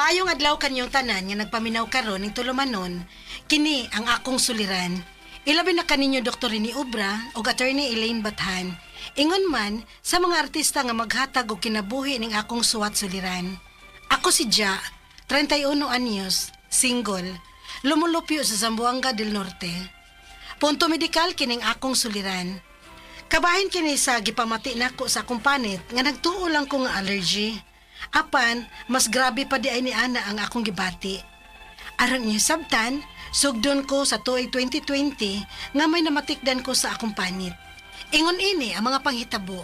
Maayong adlaw kanyong tanan nga nagpaminaw karon ning tulumanon, kini ang akong suliran. Ilabi na kaninyo Dr. Rene Obra ug Attorney Elaine Bathan. Ingon man sa mga artista nga maghatag og kinabuhi ning akong suwat suliran. Ako si Ja, 31 anyos, single, lumulupyo sa Zamboanga del Norte. Punto medikal kining akong suliran. Kabahin kini sa gipamati nako sa akong panit nga nagtuo lang ko nga allergy. Apan, mas grabe pa di ay ni Ana ang akong gibati. Aron niyo sabtan, sugdon ko sa tuig 2020 nga may namatikdan ko sa akong panit. Ingon ini ang mga panghitabo.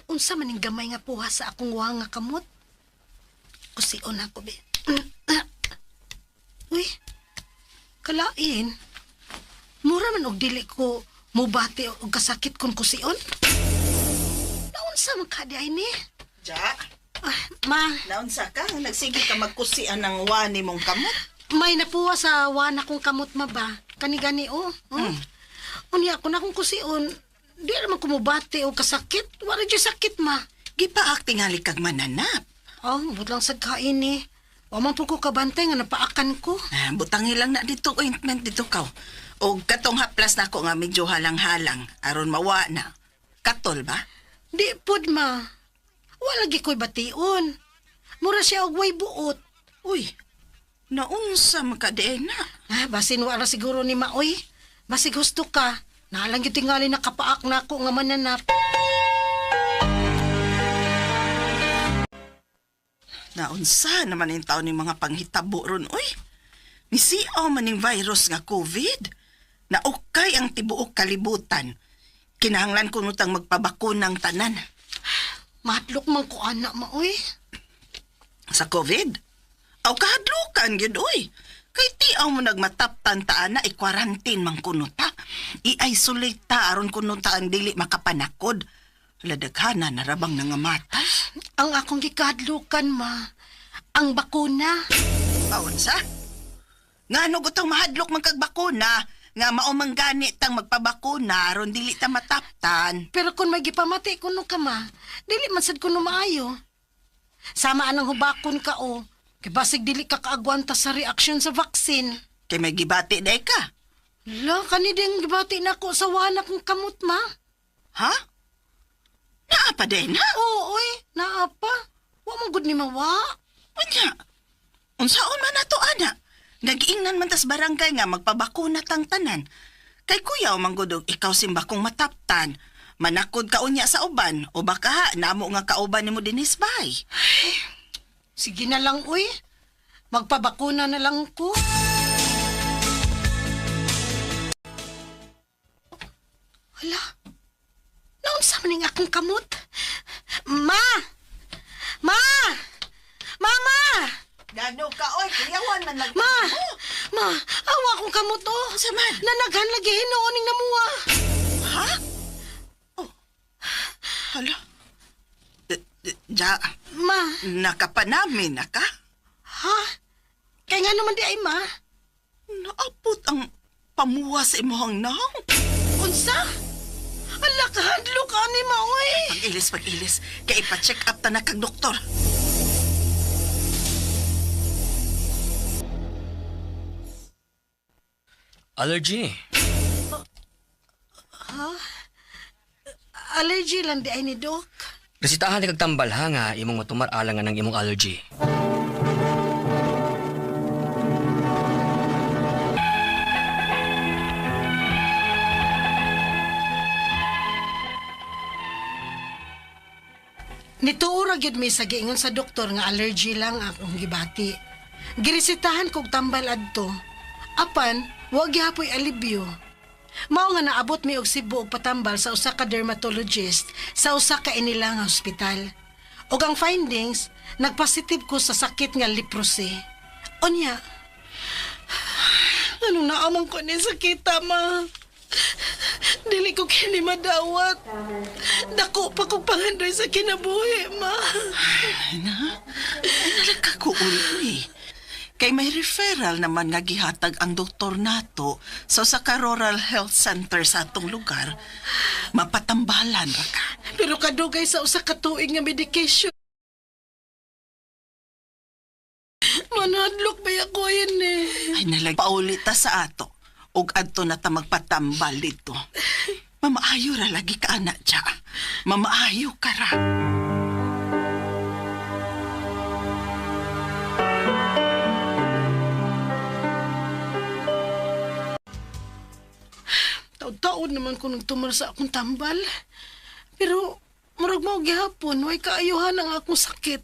Unsa man ning gamay nga puha sa akong wang nga kamot? Kusion ako be. Uy, kalain. Mura man og dili ko mubati og kasakit kun kusion. Naunsa man ka di ay ni? Ja, Ah, ma, naunsa ka? Nagsige ka magkusian ng wani mong kamot? May napuwa sa wana kong kamot ma ba? Kani-gani oh. Unya ako na akong kusion, di naman kumubati o kasakit. Wala dyan sakit ma. Gipaak tingali kag mananap. Oh, but lang sa kain eh. Wa man po ko kabantay nga napaakan ko. Ah, butangi lang na dito ointment dito kaw. O katong haplas na ako nga medyo halang-halang aron mawa na. Katol ba? Di pod ma. Wala lagi ko'y bation. Mura siya og way buot. Uy, naunsa makadiay na. Ah, basin wala siguro ni Maoy. Basig gusto ka. Naalang gyud tingali nakapaak na ako nga mananap. Naunsa naman yung taon ni mga panghitabo ron, uy. Misiaw man ning virus nga COVID. Naukay ang tibuok kalibutan. Kinahanglan ko nutang magpabakunang tanan. Matlok man ko anak Maoy. Sa COVID? Aw kahadlukan gyud uy. Kay tiaw mo nagmataptan ta ana i-quarantine man kuno ta. I-isolate ta aron kuno ta ang dili makapanakod. Ladaghanan na rabang nangamatay. Ang akong gikahadlukan ma, ang bakuna. Paunsa? Ngano gutong mahadlok man kag bakuna nga mao man gani tang magpabakuna aron dili ta mataptan. Pero kung may gipamati kuno ka ma, dili man sad kuno maayo. Sama anang hubakon ka o, kay basig dili ka kaagwanta sa reaksyon sa vaccine. Kay may gibati day ka. La, kani ding gibati nako sa wana kong kamot ma. Ha? Naa pa day na? Oo, oy, naa pa. Wa man gud ni mawa. Unya. Unsaon man nato ana? Nagiingnan man tas barangay nga magpabakuna tang tanan. Kay kuya man gud og ikaw simbakong mataptan. Manakod ka unya sa uban o baka ha, namo nga kauban nimo dinis bay. Sige na lang, uy. Magpabakuna na lang ko. Hala. Naunsa man ning akong kamot? Ma! Ma! Mama! Gano ka oy, kuyawan man lang. Ma! Ma! Awa akong kamot, oh. Unsa man? Nanaghan lagi hinuon ning namuha. Ha? Oh. Hala. Ja, Ma! nakapanamin na ka? Ha? Kaya nga naman di ay, ma. Naapot ang pamuwa sa imong naong. Unsa? Ala, kahadlo ka ni ma, oy. Pag-ilis, pag-ilis. Kaya ipa-check up ta na kag doktor. Allergy. Allergy lang di ay ni Doc. Resitahan ni kag tambal ha nga imong matumar alang nga ng imong allergy. Nituo ra gyud mi sa giingon sa doktor nga allergy lang akong gibati. Giresetahan kog tambal adto. Apan, wa gihapoy alibyo. Mao nga naabot mi og Cebu og patambal sa usa ka dermatologist sa usa ka inilang hospital. Og ang findings, nagpositive ko sa sakit nga leprosy. Unya, anong naamang ko ni sakita, ma? Dili ko kini madawat. Dako pa kong pangandoy sa kinabuhi, ma. Ay na, ay nalagkakuul eh. Kay Kay may referral naman nga gihatag ang doktor nato sa usa ka rural health center sa atong lugar. Mapatambalan ra ka. Pero kadugay sa usa ka tuig nga medication. Manadlok ba ako yun eh. Ay nalag pauli ta sa ato ug adto na ta magpatambal dito. Mamaayo ra lagi ka ana Ja. Mamaayo ka ra. Taod-taod naman ko nagtumar sa akong tambal. Pero murag mao gihapon, way kaayuhan ang akong sakit.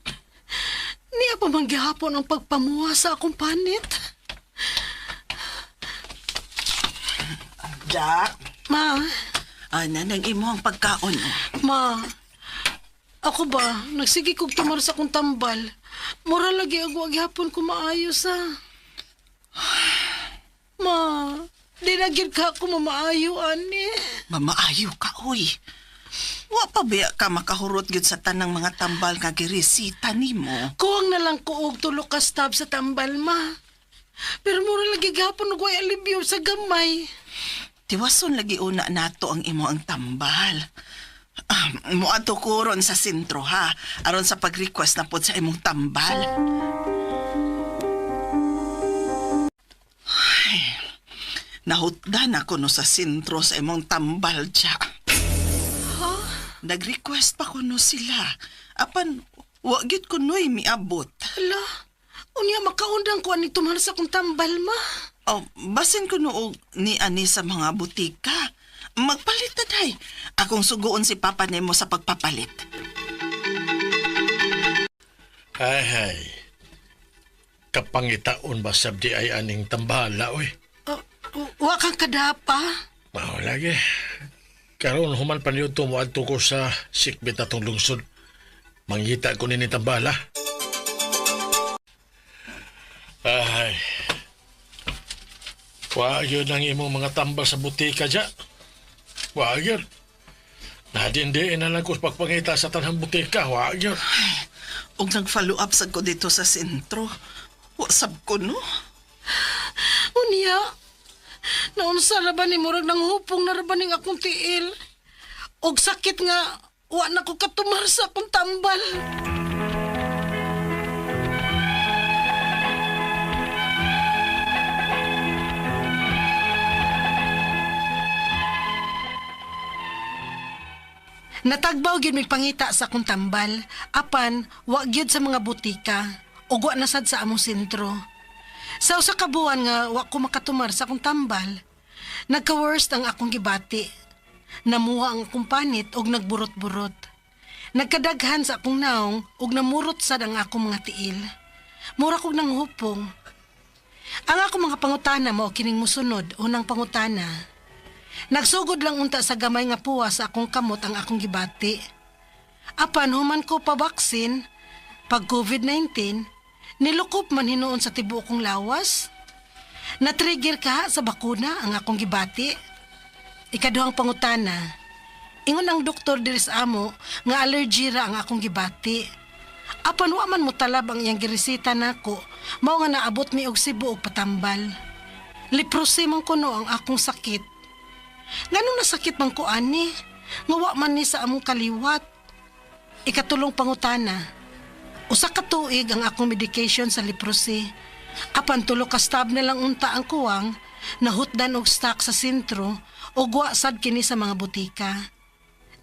Niya pa man gihapon ang pagpamuha sa akong panit. Ja, Ma, ana nang imo ang pagkaon. Oh. ma, ako ba, nagsige kog tumar sa akong tambal. Mura lagi ang wa gihapon ko maayos ha. Ma, di na gyud ka ako mamaayo ani. Mamaayo ka, oy. Wa pa biya ka makahurot gyud sa tanang mga tambal nga giresita nimo. Kuwang na lang ko og tulo ka stab sa tambal, ma. Pero mura lagi gihapon og way alibyo sa gamay. Tiwason lagi una nato ang imo ang tambal. Ah, moadto ko ron sa sentro ha, aron sa pag-request na pod sa imong tambal. Ay, nahutdan ako no sa sentro sa imong tambal siya. Nag-request pa kuno sila. Apan, wa gyud kuno'y miabot. Hala, unya makaundang ko ani tumar sa akong tambal, ma. Oh, basin ko noog ni ani sa mga butika. Magpalit na day. Akong suguon si Papa nimo sa pagpapalit. Ay, ay. Kapangitaon ba sabdi ay aning tambala, oy. Uh, wa kang kadapa. Mao lagi. Karon human pa niyo mo ko sa sikbit atong lungsod. Mangita ko nini tambala. Ay. Wa yun ang imong mga tambal sa butika dya. Wa yun. Nadindi na lang ko sa pagpangita sa tanang butika. Wa yun. Og nag-follow up sad ko dito sa sentro. Wa sab ko no. Unya, naunsa ra ba ni murag nang hupong na ra ba ning akong tiil? Og sakit nga, wa na ko katumar sa akong tambal. Natagbaw gyud mig pangita sa akong tambal, apan wa gyud sa mga butika ug wa na sad sa among sentro. Sa usa ka buwan nga wa ko makatumar sa akong tambal, nagka-worst ang akong gibati. Namuha ang akong panit ug nagburot-burot. Nagkadaghan sa akong naong ug namurot sad ang akong mga tiil. Mura kog nanghupong. Ang akong mga pangutana mao kining mosunod, unang pangutana. Nagsugod lang unta sa gamay nga puwa sa akong kamot ang akong gibati. Apan human ko pa baksin, pag COVID-19, nilukop man hinuon sa tibuok kong lawas. Na-trigger ka sa bakuna ang akong gibati. Ikaduhang pangutana, ingon ang doktor diri sa amo nga allergy ra ang akong gibati. Apan wa man motalab ang iyang gireseta nako, mao nga naabot mi og Cebu og patambal. Leprosy man kuno ang akong sakit. Nganong nasakit man ko ani? Nga wa man ni sa among kaliwat. Ikatulong pangutana. Usa ka tuig ang akong medication sa leprosy. Apan tulo ka stab na lang unta ang kuwang, nahutdan og stock sa sentro ug wa sad kini sa mga butika.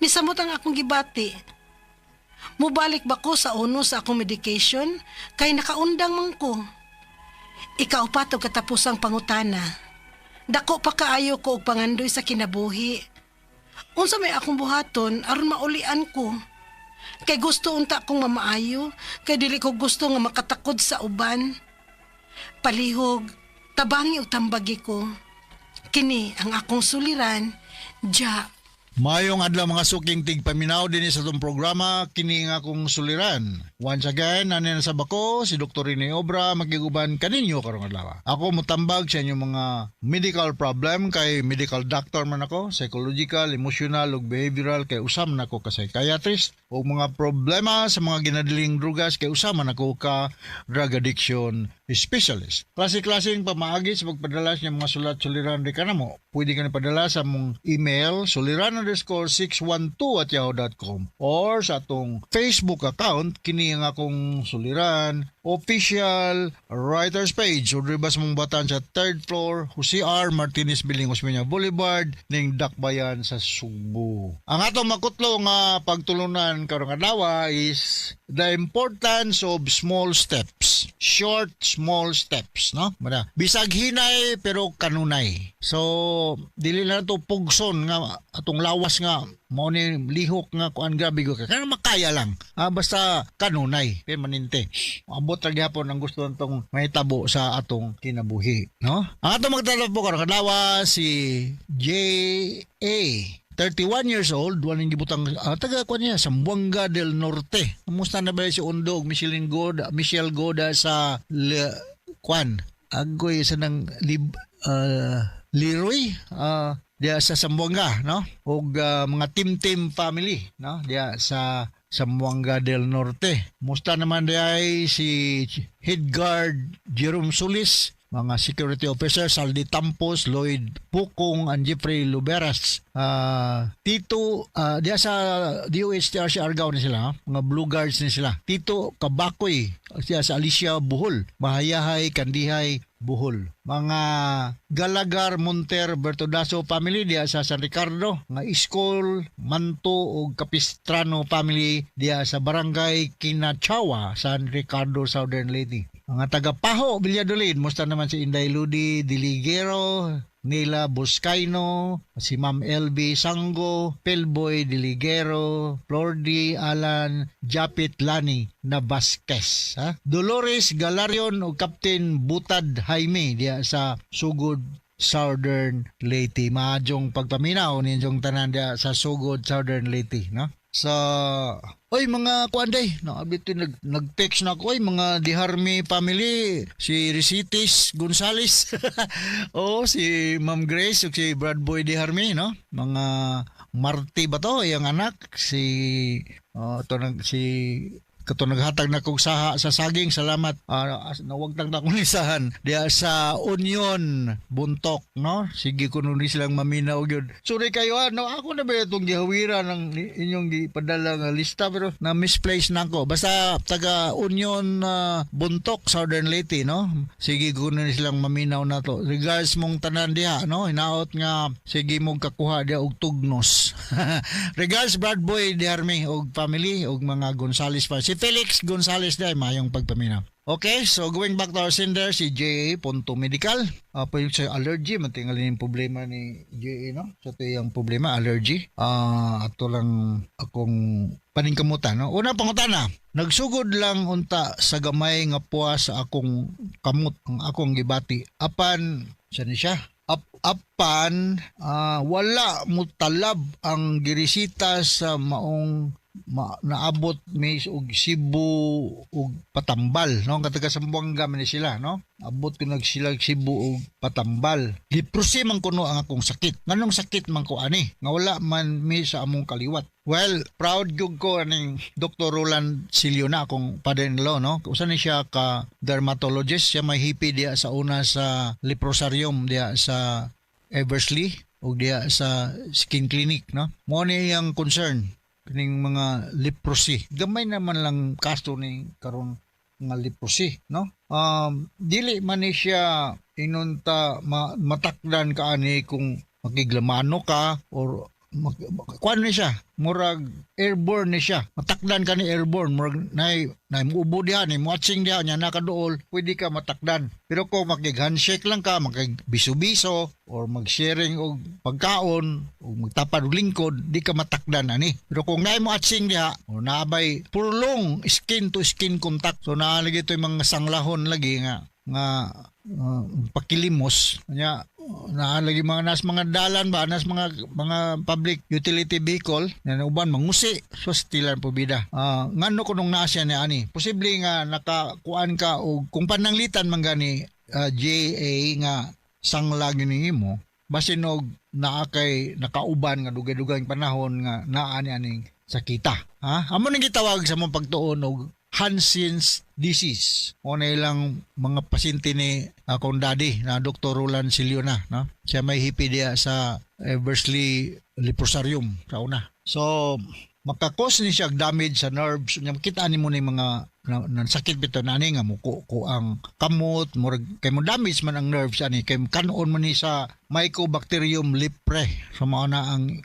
Nisamot ang akong gibati. Mubalik ba ko sa uno sa akong medication kay nakaundang man ko. Ikaupat og katapusang pangutana. Dako pa kaayo ko og pangandoy sa kinabuhi. Unsa may akong buhaton aron maulian ko. Kay gusto unta kong mamaayo, kay dili ko gusto nga makatakod sa uban. Palihog, tabangi og tambagi ko. Kini ang akong suliran, Ja. Mayong adlaw mga suking tigpaminaw din sa itong programa kini nga akong suliran. Once again, nani na sa bako si Dr. Rene Obra magiguban kaninyo karong adlaw. Ako motambag sa inyong mga medical problem kay medical doctor man ako, psychological, emotional ug behavioral kay usam nako ka psychiatrist ug mga problema sa mga ginadiling drugas kay usam man ako ka drug addiction specialist. Klase-klaseng pamaagi sa pagpadala sa mga sulat suliran di kanamo. Pwede ka na padala sa mong email suliran_612@yahoo.com or sa atong Facebook account, kini ang akong suliran official writers page, o diri sa mong batan sa third floor, Jose R. Martinez Building, Osmeña Boulevard, ning Dakbayan sa Sugbo. Ang atong makutlo nga pagtulunan karong adlaw is the importance of small steps. Short, small steps, no? Mara, bisag hinay pero kanunay. So, dili na to pugson nga atong lawas nga mao ni lihok nga kuan, grabe ko kaya makaya lang. Ah, basta kanunay, permanente. Abot ra gyapon ang gusto natong mahitabo sa atong kinabuhi, no? Ang atong magtalapo karon adlaw, si J.A. 31 years old, walang gibutang taga kuan niya, Zamboanga del Norte. Kumusta na ba si Undo ug Micheline Goda, Michelle Goda sa Le, kuan? Agoy sa nang lib, Leroy diya sa Zamboanga, no? Og mga team team family, no? Diya sa Zamboanga del Norte. Musta naman diay si Head Guard Jerome Solis, mga security officer Saldi Tampos, Lloyd Pukong, and Jeffrey Luberas. Tito, diya sa DOHTRC Argao ni sila, ha? Mga blue guards ni sila. Tito Kabakoy, siya sa Alicia Bohol, Mahayahay, Kandihay, Bohol. Mga Galagar Monter Bertodaso family diya sa San Ricardo, mga Iskol, Manto ug Capistrano family diya sa Barangay Kinachawa, San Ricardo, Southern Leyte. Mga taga Paho, Villadolid, musta naman si Inday Ludi Diligero, Nila Buscayno, si Ma'am LB Sango, Pelboy Diligero, Flordi Alan Japit Lani na Vasquez. Ha? Dolores Galarion o Captain Butad Jaime diya sa Sugod, Southern Leyte. Maadjong pagpaminaw ninyong tanan diya sa Sugod, Southern Leyte, no? Sa oy, mga kuan day, no, abit nag nag-text na ako, oy, mga Diharmi family, si Risitis Gonzales. Oh, si Ma'am Grace ug si Brad Boy Diharmi, no? Mga Marty ba to, iyang anak si, oh, to nag si kato naghatag na kog saha sa saging, salamat. Nawagtang na akong lisahan diya sa Union Buntok, no? Sige kuno ni silang maminaw gyud. Sorry kayo ah, no? Ako na ba itong gihawiran ng inyong gipadala nga lista, pero na misplace na ako. Basta taga Union Buntok, Southern Leyte, no? Sige kuno ni silang maminaw na to. Regards mong tanan diha, no? Hinaot nga sige mong kakuha diha og tugnos. Regards Brad Boy Diarme og family og mga Gonzales pa, si Felix Gonzales dahil, mayong pagpaminaw. Okay, so going back to our sender, si J.A. Ponto Medical. Po yung sa allergy, matingalin yung problema ni J.A., no? Sa ito yung problema, allergy. Ato lang akong paningkamutan, no? Una pangutana, nagsugod lang unta sa gamay nga puwas sa akong kamot, ang akong gibati. Apan, siya ni siya? Apan wala mutalab ang giresita sa maong naabot mi og Cebu ug Patambal, no? Kataga Zamboanga man ni sila, no? Abot ko nag sila Cebu ug Patambal. Leprosy man kuno ang akong sakit. Nganong sakit man ko ani nga wala man mi sa among kaliwat? Well, proud gyud ko aning Dr. Roland Silio na akong father-in-law, no? Usa ni siya ka dermatologist. Siya may hipi diya sa una sa leprosarium diya sa Eversley ug diya sa skin clinic, no? Mo ni iyang concern kining mga leprosy. Gamay naman lang kaso ni karon nga leprosy, no? Dili man ni siya inunta matakdan ka ani kung makiglamano ka or kuan ni siya, murag airborne ni siya. Matakdan ka ni airborne, murag nay muubo diha, ni watching diha nya nakaduol, pwede ka matakdan. Pero kung makig-handshake lang ka, makig-biso-biso or mag-sharing og pagkaon o magtapad og lingkod, di ka matakdan ani. Pero kung naay mo atsing diha o naabay prolong skin to skin contact, so naa lagi ito yung mga sanglahon lagi nga nga pakilimos nya, naa lagi mga nas mga dalan ba, nas mga public utility vehicle na uban mangusi, so stilan po bida. Ngano kunong naa siya ni ani, posible nga nakakuan ka og kung pananglitan man gani, JA, nga sangla gini mo, basin og naa kay nakauban nga dugay-dugay panahon nga naa ni aning sakita, ha? Amo ning gitawag sa mong pagtuon og Hansen's disease. O na ilang mga pasyente ni akong daddy na Dr. Roland Siliona, no? Siya may hipi diya sa Eversley Leprosarium sa una. So maka-cause ni siya og damage sa nerves. Nya makita nimo ni mga na sakit bitaw nani nga muko ko ang kamot, murag kay mo damage man ang nerves ani kay kanon man ni sa Mycobacterium leprae. So mao na ang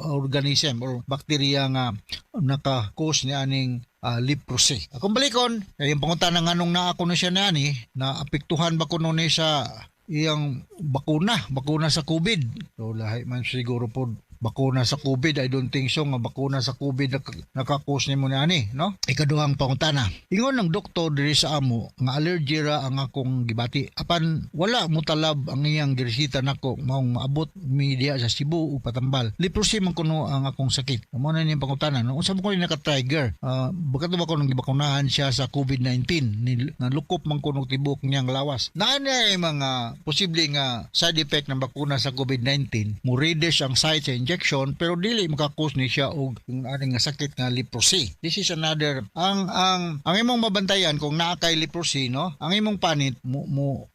organism or bacteria nga naka-cause ni aning leprosy. Akong balikon, kay yung pangutana nganong naa kuno siya niani, na apektuhan ba kuno ni sa iyang bakuna, bakuna sa COVID. So lahi man siguro po bakuna sa COVID. I don't think so nga bakuna sa COVID naka-cause nimo niani, no? Ikaduhang pangutana. Ingon ng doktor diri sa amo nga allergy ra ang akong gibati. Apan wala motalab ang iyang giresita nako maong maabot mi diha sa Cebu ug patambal. Leprosy man kuno ang akong sakit. Mao na niyang pangutana, no? Unsa man kuno naka-trigger? Baka ba kuno gibakunahan siya sa COVID-19 ni nalukop man kuno tibok niyang lawas. Naa na mga posible nga side effect ng bakuna sa COVID-19. Mo reddish ang site sa injection pero dili maka-cause ni siya og yung aning nga sakit nga leprosy. This is another ang imong mabantayan kung naa kay leprosy, no? Ang imong panit mo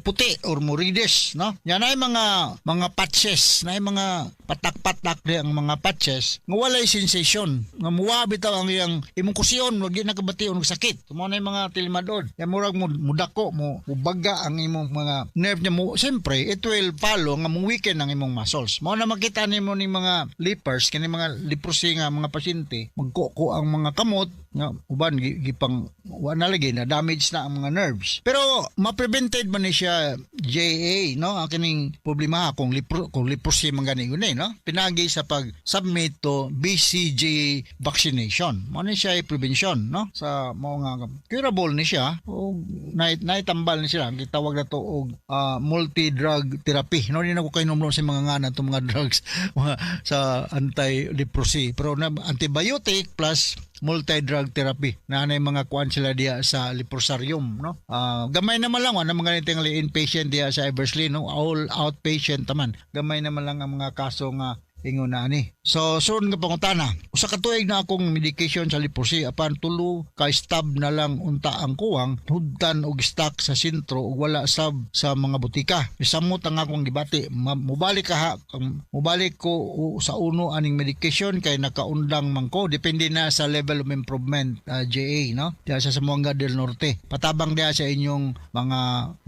puti or mo reddish, no? Yan ay mga patches, na mga patak-patak di ang mga patches nga walay sensation nga muwa bitaw ang iyang imong kusiyon wag di nakabati og sakit. Mao na yung mga tilmadod. Ya murag mo mudako mo mubaga ang imong mga nerve niya mo, siyempre it will follow nga mo weaken ang imong muscles. Mao na makita nimo ni mga lepers, kani mga leprosy nga mga pasyente, magkuko ang mga kamot nga uban gipang wa na lagi na damage na ang mga nerves. Pero ma-prevented man ni siya, JA, no? Ang kining problema kung leprosy man gani yun eh, no? Pinagi sa pag-submit to BCG vaccination. Mao ni siya ay prevention, no? Sa mao nga curable ni siya o naitambal ni siya. Ang gitawag na to og multi-drug therapy. No, di na ko kainomdom sa mga ngalan itong mga drugs mga sa anti-leprosy. Pero na, antibiotic plus multi-drug therapy na anay mga kuan sila diya sa leprosarium, no? Gamay naman lang, wala mga ganitong inpatient diya sa Eversley, no? All outpatient taman. Gamay naman lang ang mga kaso nga ingon na ani. So sunod nga pangutana, usa ka tuig na akong medication sa leprosy apan tulo ka stab na lang unta ang kuwang, hudtan og stock sa sentro ug wala sab sa mga botika. Misamot ang akong gibati. Mubalik ka ha, mubalik ko sa uno aning medication kay nakaundang man ko. Depende na sa level of improvement, JA, no? Diya sa Zamboanga del Norte. Patabang diya sa inyong mga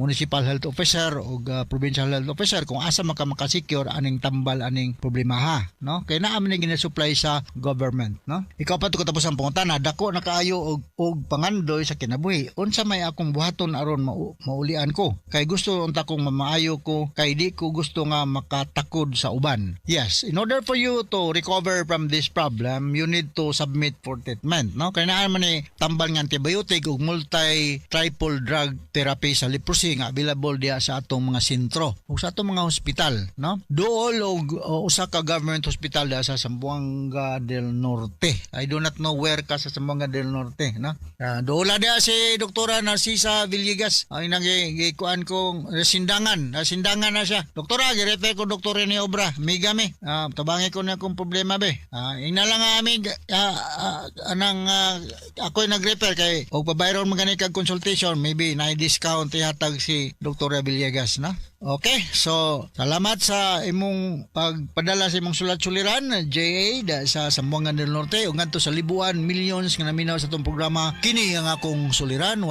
municipal health officer o provincial health officer kung asa maka makasecure aning tambal aning problema ha, no? Kay naa man ni gina-supply sa government, no? Ikaw pa to katapos ang pangutana, dako na kaayo og pangandoy sa kinabuhi. Unsa may akong buhaton aron maulian ko? Kay gusto unta kong mamaayo ko kay di ko gusto nga makatakod sa uban. Yes, in order for you to recover from this problem, you need to submit for treatment, no? Kay naa man ni tambal nga antibiotic ug multi triple drug therapy sa leprosy nga available diya sa atong mga sentro ug sa atong mga hospital, no? Duol og usa ka government hospital diya sa Zamboanga del Norte. I do not know where ka sa Zamboanga del Norte, no? Duola diya si Doktora Narcisa Villegas. Ay nang gikuan kong sindangan, sindangan na siya. Doktora, gi-refer ko Doktor Rene Obra. Miga mi. Tabangi ko na akong problema be. Ingna lang nga amig anang ako'y nag-refer kay og pabayron man gani kag consultation, maybe na discount ihatag si Doktora Villegas, no? Okay, so salamat sa imong pagpadala sa imong sulat suliran, JA da sa Zamboanga del Norte ug ngadto sa libuan millions nga naminaw sa atong programa, kini ang akong suliran.